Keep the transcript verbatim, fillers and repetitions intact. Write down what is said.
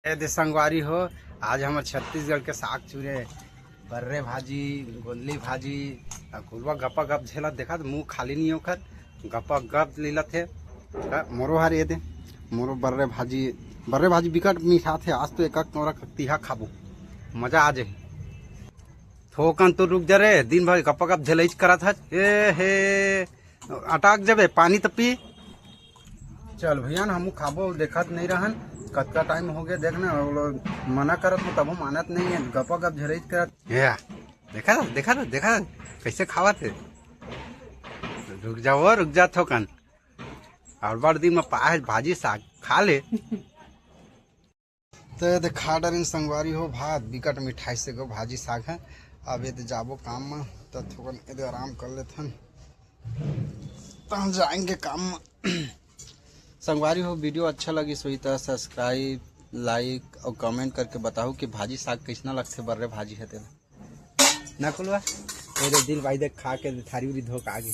ए दे संगवारी हो, आज हमर छत्तीसगढ़ के साग चूरे, बर्रे भाजी, गोंदली भाजी, आ कुलवा गपा गप झेलत, देखत मुंह खाली नहीं ओखर, गपा गप लीलत हे। त मोरो हर ए दे, मोरो बर्रे भाजी, बर्रे भाजी बिकट मीठा थे। आज तो एक एक नोरा तिहा खाबो, मजा आ जाही। थोकन तो रुक जा रे, दिन भर गपा गप झेलैच करत हच। ए हे, अटक जबे, पानी त पी। चल भैया न, हमू खाबो, देखत नहीं रहन, कतका टाइम हो गया, देख ना, वो लोग मना करत हो, तबो मानत नहीं है, गपा गप झेलैच करत। या, देखा, देखा, देखा, कैसे खावत हे। रुक जा वो, रुक जा थोकन। और बड़ दिन में पाए भाजी साग खा ले। तो ये दे खा डरिन संगवारी हो भात, बिकट मिठाई से गो भाजी साग है। अब ये दे जाबो काम में, तो थोकन ये दे आराम कर लेथन, तहाँ जाएंगे काम में। संगवारी हो, वीडियो अच्छा लगी सोई तो सब्सक्राइब, लाइक और कमेंट करके बताओ कि भाजी साग कैसना लगथे, बर्रे भाजी है तेला। ना कुलवा, तेरे दिल भाई देख खा के थारी उरी धोक आ गई।